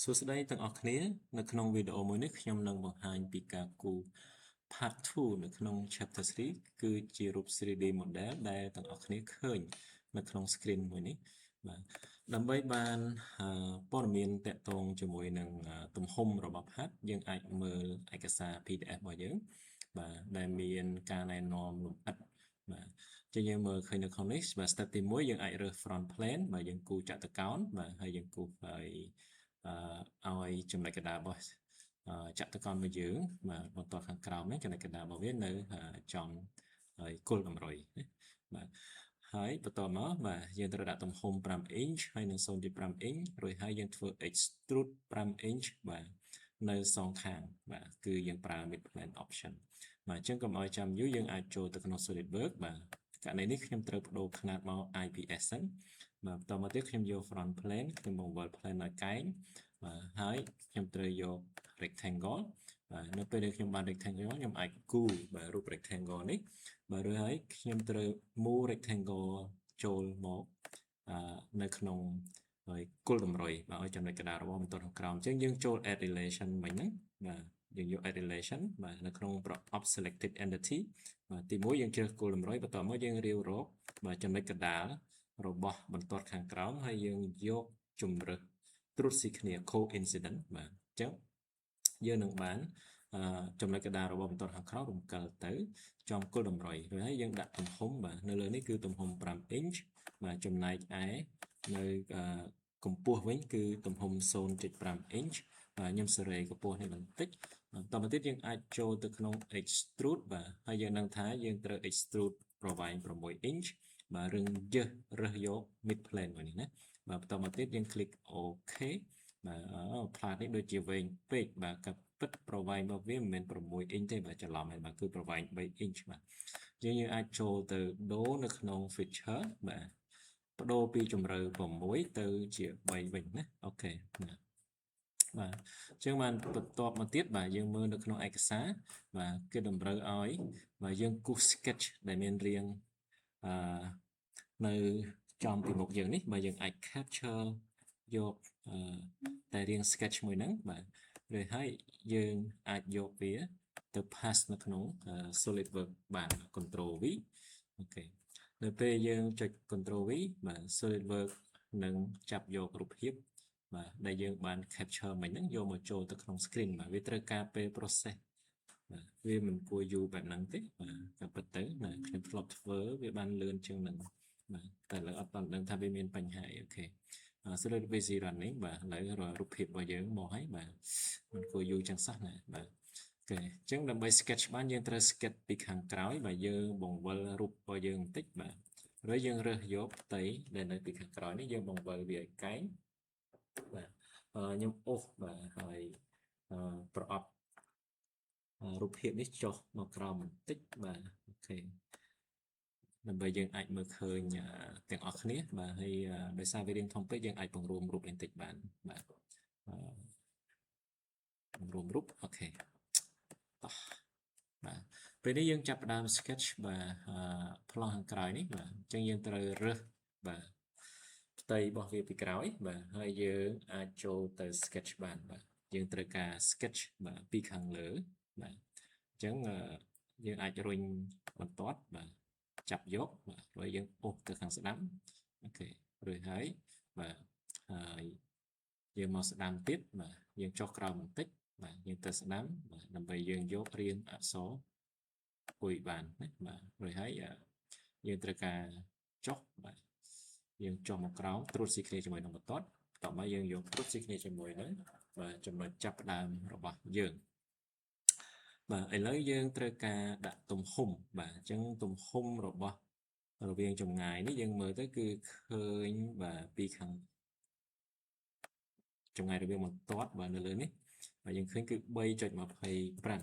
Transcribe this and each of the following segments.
សួស្តីទាំងអស់គ្នានៅក្នុងវីដេអូមួយនេះខ្ញុំនឹងបង្ហាញពីការគូរ Part 2នៅក្នុង Chapter 3គឺជារូប 3D model ដែលទាំងអស់គ្នាឃើញនៅក្នុង screen មួយនេះបាទដើម្បីបានព័ត៌មានតាក់ទងជាមួយនឹងទំហំរបស់ part យើងអាចមើលឯកសារ PDF របស់យើងបាទដែលមានការណែនាំលម្អិតបាទចឹងយើងមើលឃើញនៅក្នុងនេះបាទ step ទី1យើងអាចរើស front plane បាទយើងគូរចតុកោណបាទហើយយើងគូរហើយឲ្យចំណុចកណ្ដាលរបស់ចតុកោណរបស់យើងបាទបន្ទាត់ខាងក្រោមនេះចំណុចកណ្ដាលរបស់វានៅចំហើយគល់តម្រុយណាបាទហើយបន្តមកបាទយើងត្រូវដាក់ទំហំ5 inch ហើយនឹង0.5 inch រួចហើយយើងធ្វើ extrude 5 inch បាទនៅសងខាងបាទគឺយើងប្រើ mid plane option បាទអញ្ចឹងកុំឲ្យចាំយូរយើងអាចចូលទៅក្នុង SolidWorks បាទករណីនេះខ្ញុំត្រូវបដូរຂະຫນាតមក IPS សិនបាទបន្តមកទៀតខ្ញុំយក front plane ខ្ញុំបង្វិល plane ឲ្យកែងបាទហើយខ្ញុំត្រូវយក rectangle បាទនៅពេលដែលខ្ញុំបាន rectangle ខ្ញុំអាចគូរបាទរូប rectangle នេះបាទរួចហើយខ្ញុំត្រូវ move rectangle ចូលមកនៅក្នុងហើយគល់តម្រុយបាទឲ្យចំណុចកណ្ដាលរបស់បន្ទាត់ខាងក្រោមអញ្ចឹងយើងចូល add relation មិញហ្នឹងបាទយើងយក add relation បាទនៅក្នុងប្រអប់ selected entity បាទទី1យើងជ្រើសគល់តម្រុយបន្ទាប់មកយើងរាវរកបាទចំណុចកណ្ដាលរបស់បន្ទាត់ខាងក្រោមហើយយើងយកជំរើសត្រួតស៊ីគ្នា coincident បាទអញ្ចឹងយើងនឹងបានចំណុចកណ្ដាលរបស់បន្ទាត់ខាងក្រោមរំកិលទៅចំគល់តម្រុយរួចហើយយើងដាក់ទំហំបាទនៅលើនេះគឺទំហំ5 inch បាទចំណែកឯនៅកម្ពស់វិញគឺទំហំ0.5 inch បាទខ្ញុំសេរីកម្ពស់នេះបន្តិចបន្តមកទៀតយើងអាចចូលទៅក្នុង extrude បាទហើយយើងនឹងថាយើងត្រូវ extrude ប្រវែង6 inch បាទរឹងយឹសរើសយក mid plane មួយនេះណាបាទបន្តមកទៀតយើង click OK បាទផ្លាតនេះដូចជាវែងពេកបាទក៏ពិតប្រវែងរបស់វាមិនមែន6 inch ទេបាទច្រឡំហើយបាទគឺប្រវែង3 inch បាទយើងយើងអាចចូលទៅដូរនៅក្នុង feature បាទបដូរពីជម្រៅ6ទៅជា3វិញណាOK ណាបាទអញ្ចឹងបានបន្ទាប់មកទៀតបាទយើងមើលនៅក្នុងឯកសារបាទគេតម្រូវឲ្យបាទយើងគូស sketch ដែលមានរាងអឺនៅចំពីមុខយើងនេះបាទយើងអាច capture យកអឺតែរាង sketch មួយហ្នឹងបាទឬហើយយើងអាចយកវាទៅ paste នៅក្នុង SolidWorks បាន Control V OK នៅពេលយើងចុច Control V បាទ SolidWorks នឹងចាប់យករូបភាពបាទដែលយើងបាន capture មិញហ្នឹងយកមកចូលទៅក្នុង screen បាទវាត្រូវការពេល process បាទវាមិនគួរយូរបែបហ្នឹងទេបាទក៏ពិតទៅណាខ្ញុំធ្លាប់ធ្វើវាបានលឿនជាងហ្នឹងបាទតែឥឡូវអត់តដឹងថាវាមានបញ្ហាអីOK Solid busy running បាទឥឡូវរូបភាពរបស់យើងមកហើយបាទមិនគួរយូរចឹងសោះណាបាទ OK អញ្ចឹងដើម្បី sketch បានយើងត្រូវ sketch ពីខាងក្រោយបាទយើងបង្វិលរូបរបស់យើងបន្តិចបាទឬយើងរើសយកផ្ទៃដែលនៅពីខាងក្រោយនេះយើងបង្វិលវាឲ្យកែងបាទខ្ញុំអូសបាទហើយប្រអប់រូបភាពនេះចុះមកក្រោមបន្តិចបាទ OK ដើម្បីយើងអាចមើលឃើញទាំងអស់គ្នាបាទហើយដោយសារវារាងធំពេកយើងអាចបង្រួមរូបបន្តិចបានបាទបង្រួមរូប OK តោះបាទពេលនេះយើងចាប់ផ្ដើម sketch បាទប្លង់ខាងក្រោយនេះបាទអញ្ចឹងយើងត្រូវរើសបាទផ្ទៃរបស់វាពីក្រោយបាទហើយយើងអាចចូលទៅ sketch បានបាទយើងត្រូវការ sketch បាទពីខាងលើបាទអញ្ចឹងយើងអាចរុញបន្ទាត់បាទចាប់យកបាទរួចយើងអូសទៅខាងស្ដាំOK រួចហើយបាទហើយយើងមកស្ដាំទៀតបាទយើងចុះក្រោមបន្តិចបាទយើងទៅស្ដាំបាទដើម្បីយើងយករាងអក្សរអុយបានណាបាទរួចហើយយើងត្រូវការចុះបាទយើងចុះមកក្រោមត្រួតស៊ីគ្នាជាមួយនឹងបន្ទាត់បន្ទាប់មកយើងយកត្រួតស៊ីគ្នាជាមួយនឹងបាទចំណុចចាប់ផ្ដើមរបស់យើងបាទឥឡូវយើងត្រូវការដាក់ទំហំបាទអញ្ចឹងទំហំរបស់រវាងចម្ងាយនេះយើងមើលទៅគឺឃើញបាទពីខាងចម្ងាយរវាងបន្ទាត់បាទនៅលើនេះបាទយើងឃើញគឺ3.25ណាបាទ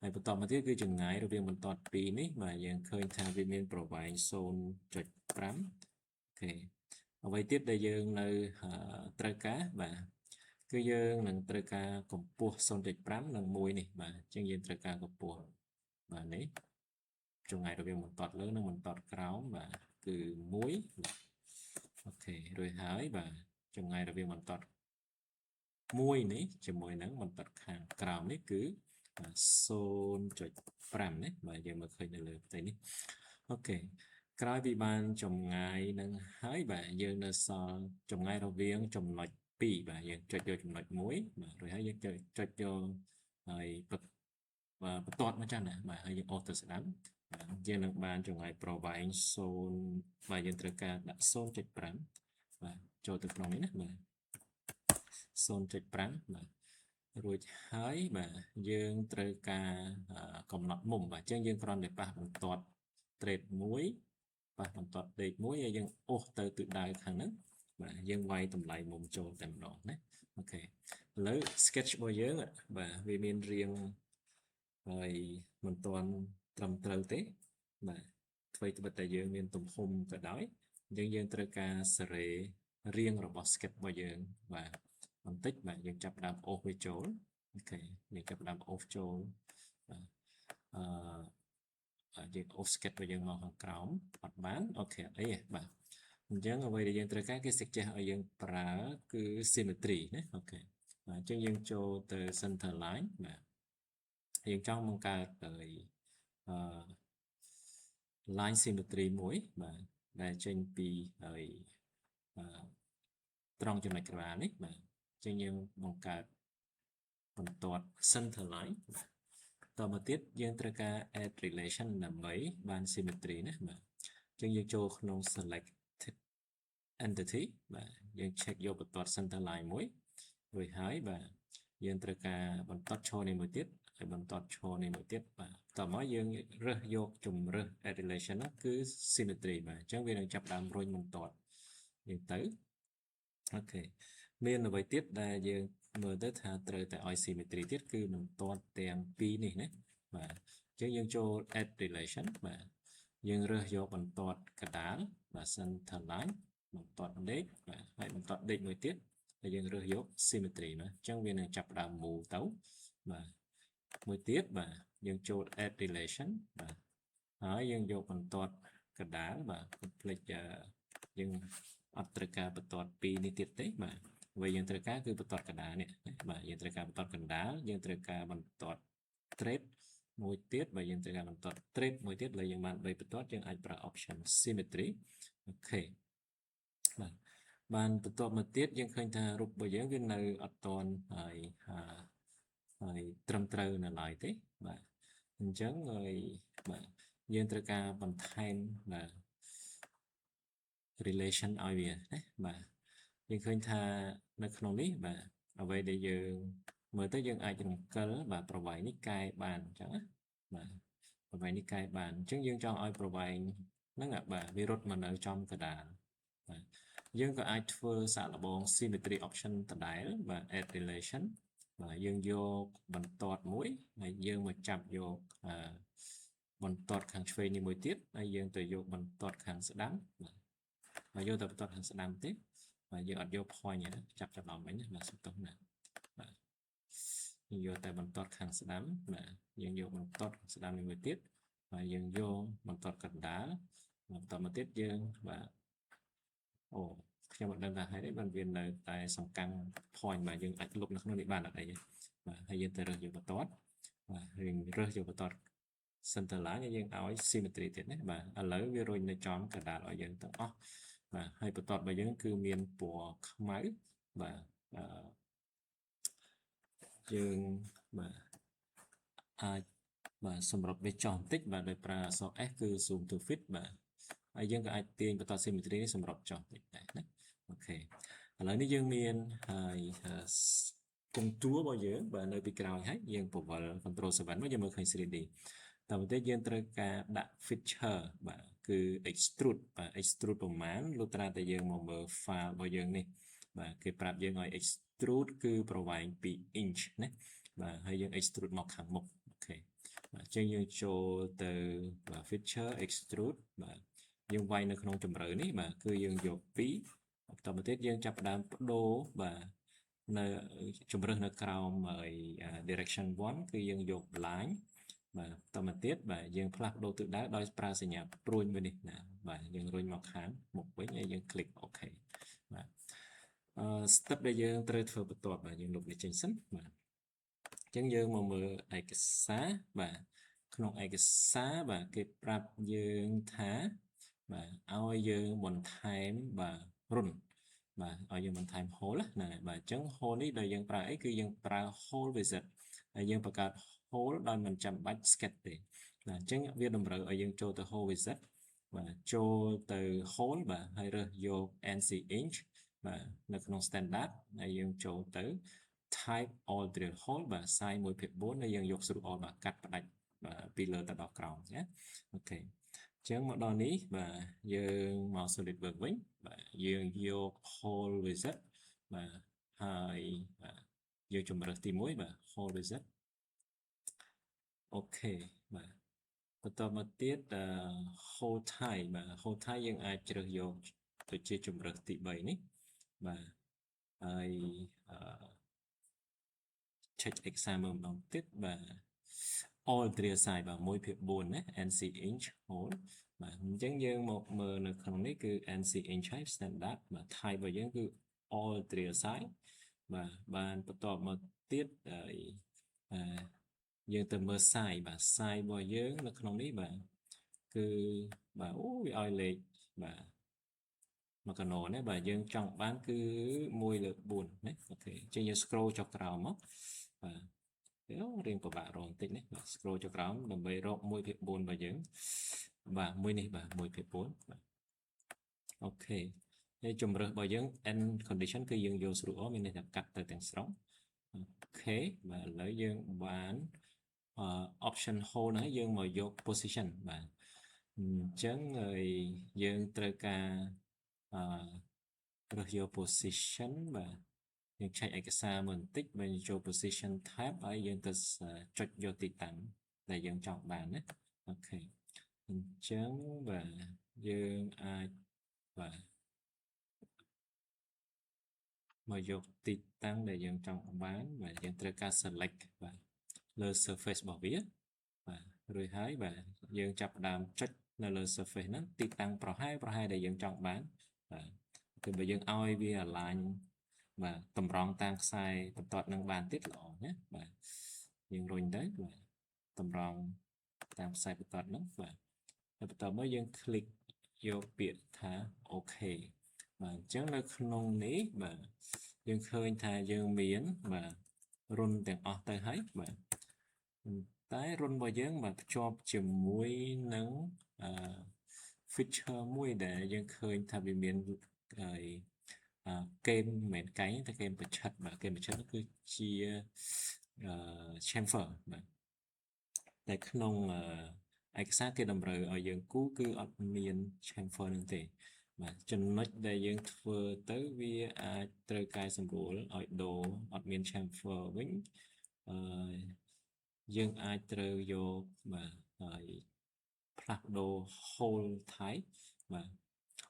ហើយបន្តមកទៀតគឺចម្ងាយរវាងបន្ទាត់ពីរនេះបាទយើងឃើញថាវាមានប្រវែង0.5OK អ្វីទៀតដែលយើងនៅត្រូវការបាទគឺយើងនឹងត្រូវការកម្ពស់0.5និង1នេះបាទអញ្ចឹងយើងត្រូវការកម្ពស់បាទនេះចម្ងាយរវាងបន្ទាត់លើនិងបន្ទាត់ក្រោមបាទគឺ1 OK រួចហើយបាទចម្ងាយរវាងបន្ទាត់ 1នេះជាមួយនឹងបន្ទាត់ខាងក្រោមនេះគឺ 0.5 ណាបាទយើងមើលឃើញនៅលើផ្ទៃនេះ។ OK ក្រោយពីបានចម្ងាយនឹងហើយបាទយើងនៅសល់ចម្ងាយរវាងចំណុច2បាទយើងចុចយកចំណុច1បាទរួចហើយយើងចុចយកហើយបន្ទាត់មកចាស់ណាបាទហើយយើងអូសទៅស្ដាំបាទយើងនឹងបានចម្ងាយប្រវែង0បាទយើងត្រូវការដាក់0.5បាទចូលទៅក្នុងនេះណាបាទ0.5បាទរួចហើយបាទយើងត្រូវការកំណត់មុំបាទអញ្ចឹងយើងគ្រាន់តែប៉ះបន្ទាត់ thread 1ប៉ះបន្ទាត់ដេក1ហើយយើងអូសទៅទិសដៅខាងហ្នឹងបាទយើងវាយតម្លៃមុំចូលតែម្ដងណា។ OK ឥឡូវ sketch របស់យើងបាទវាមានរាងហើយមិនទាន់ត្រឹមត្រូវទេបាទអ្វីត្បិតតែយើងមានទំហំក៏ដោយអញ្ចឹងយើងត្រូវការសេរីរាងរបស់ sketch របស់យើងបាទបន្តិចបាទយើងចាប់ដើមអូសវាចូល។ OK យើងចាប់ដើមអូសចូលបាទយើងអូស sketch របស់យើងមកខាងក្រោមអត់បាន។ OK អត់អីទេបាទអញ្ចឹងអ្វីដែលយើងត្រូវការគេ suggest ឲ្យយើងប្រើគឺ symmetry ណា។ OK បាទអញ្ចឹងយើងចូលទៅ center line បាទយើងចង់បង្កើតហើយline symmetry មួយបាទដែលចេញពីហើយត្រង់ចំណុចក្បាលនេះបាទអញ្ចឹងយើងបង្កើតបន្ទាត់ center line តមកទៀតយើងត្រូវការ add relation ដើម្បីបាន symmetry ណាបាទអញ្ចឹងយើងចូលក្នុង selected entity បាទយើង check យកបន្ទាត់ center line មួយរួចហើយបាទយើងត្រូវការបន្ទាត់ឈរនេះមួយទៀតហើយបន្ទាត់ឈរនេះមួយទៀតបាទតមកយើងរើសយកជំរើស add relation ហ្នឹងគឺ symmetry បាទអញ្ចឹងវានឹងចាប់ដើមរុញបន្ទាត់យើងទៅ។ OK មានអ្វីទៀតដែលយើងមើលទៅថាត្រូវតែឲ្យ symmetry ទៀតគឺបន្ទាត់ទាំងពីរនេះណាបាទអញ្ចឹងយើងចូល add relation បាទយើងរើសយកបន្ទាត់កដាលបាទ center line បន្ទាត់ដេកបាទហើយបន្ទាត់ដេកមួយទៀតហើយយើងរើសយក symmetry ណាអញ្ចឹងវានឹងចាប់ផ្ដើម move ទៅបាទមួយទៀតបាទយើងចូល add relation បាទហើយយើងយកបន្ទាត់កដាលបាទកុំភ្លេចយើងអត់ត្រូវការបន្ទាត់ពីរនេះទៀតទេបាទអ្វីយើងត្រូវការគឺបន្ទាត់កណ្ដាលនេះបាទយើងត្រូវការបន្ទាត់កណ្ដាលយើងត្រូវការបន្ទាត់ thread មួយទៀតបើយើងត្រូវការបន្ទាត់ thread មួយទៀតលើយើងបាន3បន្ទាត់យើងអាចប្រើ option symmetry។ OK បាទបានបន្ទាប់មកទៀតយើងឃើញថារូបរបស់យើងវានៅអត់ទាន់ហើយហើយត្រឹមត្រូវនៅឡើយទេបាទអញ្ចឹងហើយបាទយើងត្រូវការបន្ថែមបាទ relation ឲ្យវាណាបាទយើងឃើញថានៅក្នុងនេះបាទអ្វីដែលយើងមើលទៅយើងអាចរំកិលបាទប្រវែងនេះកែបានអញ្ចឹងណាបាទប្រវែងនេះកែបានអញ្ចឹងយើងចង់ឲ្យប្រវែងហ្នឹងបាទវារត់មកនៅចំកណ្ដាលបាទយើងក៏អាចធ្វើសាកល្បង symmetry option ដដែលបាទ add relation បាទយើងយកបន្ទាត់មួយហើយយើងមកចាប់យកអឺបន្ទាត់ខាងឆ្វេងនេះមួយទៀតហើយយើងទៅយកបន្ទាត់ខាងស្ដាំបាទបាទយកតែបន្ទាត់ខាងស្ដាំទេបាទយើងអត់យក point ទេចាប់ច្រឡំវិញណាបាទសុំទោសណាបាទយើងយកតែបន្ទាត់ខាងស្ដាំបាទយើងយកបន្ទាត់ខាងស្ដាំនេះមួយទៀតបាទយើងយកបន្ទាត់កណ្ដាលបន្តមកទៀតយើងបាទអូខ្ញុំមិនដឹងថាហេតុអីបានវានៅតែសង្កាំង point បាទយើងអាចលុបនៅក្នុងនេះបានអត់អីទេបាទហើយយើងទៅរើសយកបន្ទាត់បាទយើងរើសយកបន្ទាត់ center line ហើយយើងឲ្យ symmetry ទៀតណាបាទឥឡូវវារុញនៅចំកណ្ដាលឲ្យយើងទាំងអស់បាទហើយបន្ទាត់របស់យើងគឺមានពណ៌ខ្មៅបាទអឺយើងបាទអាចបាទសម្រាប់វាចោះបន្តិចបាទដោយប្រើអក្សរ S គឺ zoom to fit បាទហើយយើងក៏អាចទាញបន្ទាត់ symmetry នេះសម្រាប់ចោះបន្តិចដែរណា។ OK ឥឡូវនេះយើងមានហើយកុងតួរបស់យើងបាទនៅពីក្រោយហើយយើងពវល់ control 7មកយើងមើលឃើញ 3D តទៅទៀតយើងត្រូវការដាក់ feature បាទគឺ extrude បាទ extrude ប្រមាណលុះត្រាតែយើងមកមើល file របស់យើងនេះបាទគេប្រាប់យើងឲ្យ extrude គឺប្រវែង2 inch ណាបាទហើយយើង extrude មកខាងមុខ។ OK បាទអញ្ចឹងយើងចូលទៅបាទ feature extrude បាទយើងវាយនៅក្នុងជម្រៅនេះបាទគឺយើងយក2បន្តមកទៀតយើងចាប់ផ្ដើមបដូរបាទនៅជំរើសនៅក្រោម direction 1គឺយើងយក blind បាទបន្តមកទៀតបាទយើងផ្លាស់ប្ដូរទិសដៅដោយប្រើសញ្ញាព្រួញមួយនេះណាបាទយើងរុញមកខាងមុខវិញហើយយើង click OK បាទ អឺ step ដែលយើងត្រូវធ្វើបន្ទាប់បាទយើងលុបនេះចេញសិនបាទអញ្ចឹងយើងមកមើលឯកសារបាទក្នុងឯកសារបាទគេប្រាប់យើងថាបាទឲ្យយើងបន្ថែមបាទរន្ធបាទឲ្យយើងបន្ថែម hole ណាបាទអញ្ចឹង hole នេះដែលយើងប្រើអីគឺយើងប្រើ hole wizard ហើយយើងបង្កើត hole ដោយមិនចាំបាច់ sketch ទេបាទអញ្ចឹងវាតម្រូវឲ្យយើងចូលទៅ hole wizard បាទចូលទៅ hole បាទហើយរើសយក ANSI inch បាទនៅក្នុង standard ហើយយើងចូលទៅ type all drill hole បាទ size 1.4ហើយយើងយក through all បាទកាត់ផ្ដាច់បាទពីលើទៅដល់ក្រោមណា OK អញ្ចឹងមកដល់នេះបាទយើងមក SolidWorks វិញបាទយើងយក hole wizard បាទហើយបាទយើងជំរើសទី1បាទ hole wizard OK បាទបន្តមកទៀត hole type បាទ hole type យើងអាចជ្រើសយកទៅជាជំរើសទី3នេះបាទហើយអឺ check exam មើលម្ដងទៀតបាទ all drill size បាទ1.4ណា ANSI inch hole បាទអញ្ចឹងយើងមកមើលនៅក្នុងនេះគឺ ANSI inch type standard បាទ type របស់យើងគឺ all drill size បាទបានបន្តមកទៀតហើយយើងទៅមើល size បាទ size របស់យើងនៅក្នុងនេះបាទគឺបាទអូវាឲ្យលេខបាទមកកណោណាបាទយើងចង់បានគឺ1លើ4ណា OK អញ្ចឹងយើង scroll ចុះក្រោមមកបាទរៀងពិបាករកបន្តិចណាបាទ scroll ចុះក្រោមដើម្បីរក1ភាគ4របស់យើងបាទមួយនេះបាទ1ភាគ4បាទ OK ហើយជំរើសរបស់យើង end condition គឺយើងយក through all មានន័យថាកាត់ទៅទាំងស្រុង OK បាទឥឡូវយើងបាន option hole ហ្នឹងយើងមកយក position បាទអញ្ចឹងហើយយើងត្រូវការអឺរើសយក position បាទយើងឆែកឯកសារមើលបន្តិចបើចូល position type ហើយយើងទៅចុចយកទីតាំងដែលយើងចង់បានណា OK អញ្ចឹងបាទយើងអាចបាទមកយកទីតាំងដែលយើងចង់បានបាទយើងត្រូវការ select បាទលើ surface របស់វាបាទរួចហើយបាទយើងចាប់ផ្ដើមចុចនៅលើ surface ហ្នឹងទីតាំងប្រហែលប្រហែលដែលយើងចង់បានបាទគឺបើយើងឲ្យវា align បាទតម្រង់តាមខ្សែបន្ទាត់នឹងបានទៀតល្អណាបាទយើងរុញទៅបាទតម្រង់តាមខ្សែបន្ទាត់ហ្នឹងបាទហើយបន្ទាប់មកយើង click យកពាក្យថា OK បាទអញ្ចឹងនៅក្នុងនេះបាទយើងឃើញថាយើងមានបាទរន្ធទាំងអស់ទៅហើយបាទតែរន្ធរបស់យើងបាទភ្ជាប់ជាមួយនឹងអឺ feature មួយដែលយើងឃើញថាវាមានហើយគែមមិនមែនកែងតែគែមប្រឆិតបាទគែមប្រឆិតនោះគឺជាអឺ chamfer បាទតែក្នុងឯកសារគេតម្រូវឲ្យយើងគូគឺអត់មាន chamfer នឹងទេបាទចំណុចដែលយើងធ្វើទៅវាអាចត្រូវកែសម្រួលឲ្យដូរអត់មាន chamfer វិញអឺយើងអាចត្រូវយកបាទហើយផ្លាស់ប្ដូរ hole type បាទ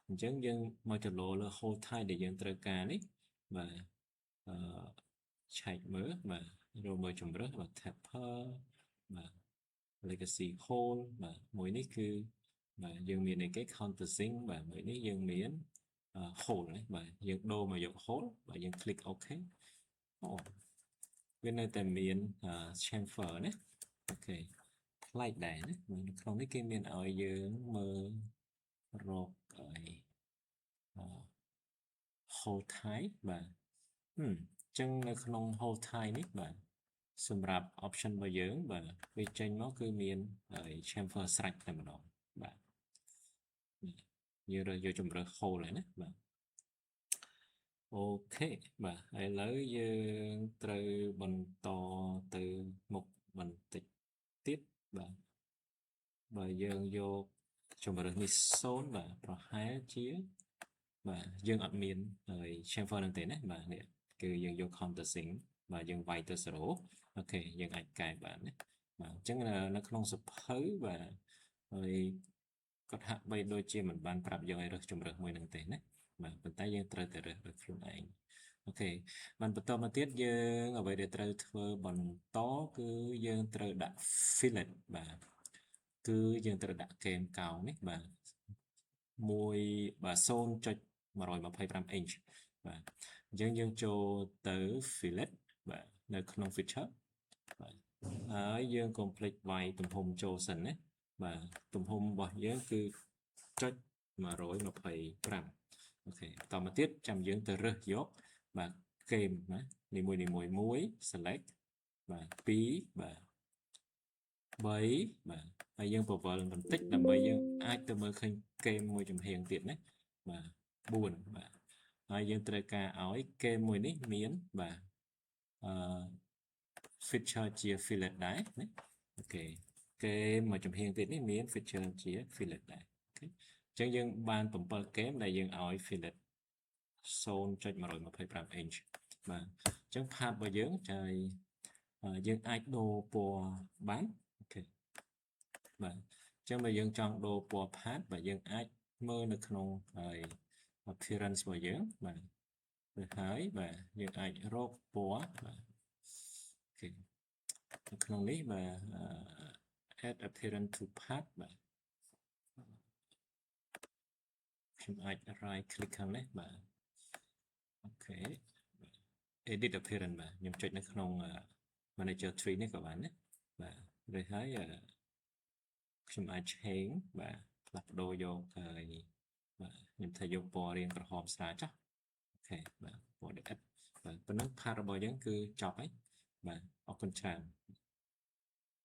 អញ្ចឹងយើងមកចលោលើ hole type ដែលយើងត្រូវការនេះបាទអឺឆែកមើលបាទរកមើលជំរើសបាទ taper បាទ legacy hole បាទមួយនេះគឺបាទយើងមានអីគេ countersink បាទមួយនេះយើងមាន hole ណាបាទយើងដូរមកយក hole បាទយើង click OK អូវានៅតែមាន chamfer ណា OK ប្លែកដែរណានៅក្នុងនេះគេមានឲ្យយើងមើលរកអី hole type បាទអញ្ចឹងនៅក្នុង hole type នេះបាទសម្រាប់ option របស់យើងបាទវាចេញមកគឺមាន chamfer ស្រេចតែម្ដងបាទយើងរើសយកជំរើស hole ហើយណាបាទ OK បាទឥឡូវយើងត្រូវបន្តទៅមុខបន្តិចទៀតបាទបើយើងយកជំរើសនេះ0បាទប្រហែលជាបាទយើងអត់មានហើយ chamfer នឹងទេណាបាទនេះគឺយើងយក countersink បាទយើងវាយទៅ0 OK យើងអាចកែបានណាបាទអញ្ចឹងនៅក្នុងសភៅបាទហើយគាត់ហាក់បីដូចជាមិនបានប្រាប់យើងឲ្យរើសជំរើសមួយនឹងទេណាបាទប៉ុន្តែយើងត្រូវតែរើសដោយខ្លួនឯង OK បានបន្តមកទៀតយើងអ្វីដែលត្រូវធ្វើបន្តគឺយើងត្រូវដាក់ fillet បាទគឺយើងត្រូវដាក់គែមកោងនេះបាទ1បាទ0.125 inch បាទ បាទ អញ្ចឹងយើងចូលទៅ fillet បាទ នៅក្នុង feature បាទ ហើយយើងកុំភ្លេចវាយទំហំចូលសិនណា។ បាទ ទំហំរបស់យើងគឺចុច125។ អូខេ បន្តមកទៀតចាំយើងទៅរើសយក បាទ គែមណា នីមួយនីមួយ មួយ select បាទ 2 បាទ 3 បាទ ហើយយើងពវល់បន្តិចដើម្បីយើងអាចទៅមើលឃើញគែមមួយចំហៀងទៀតណា បាទ 4 បាទ ហើយយើងត្រូវការឲ្យគែមមួយនេះមាន បាទ អឺ feature ជា fillet ដែរណា។ អូខេ គែមមួយចំហៀងទៀតនេះមាន feature ជា fillet ដែរ។ អូខេ អញ្ចឹងយើងបាន7គែមដែលយើងឲ្យ fillet 0.125 inch។ បាទ អញ្ចឹង part របស់យើងចា យើងអាចដូរពណ៌បាន។ អូខេ បាទ អញ្ចឹងបើយើងចង់ដូរពណ៌ part បាទ យើងអាចមើលនៅក្នុងហើយ appearance របស់យើង បាទ ឬហើយ បាទ យើងអាចរកពណ៌ បាទ អូខេ នៅក្នុងនេះ បាទ add appearance to part បាទ ខ្ញុំអាច right click ខាងនេះ បាទ អូខេ edit appearance បាទ ខ្ញុំចុចនៅក្នុង manager tree នេះក៏បានណា។ បាទ ឬហើយខ្ញុំអាច change បាទ ផ្លាស់ប្ដូរយកហើយ បាទ ខ្ញុំថាយកពណ៌រាងក្រហមស្រាលចុះ។ អូខេ បាទ ពណ៌ដិត បាទ ប៉ុណ្ណឹង part របស់យើងគឺចប់ហើយ។ បាទ អរគុណច្រើន។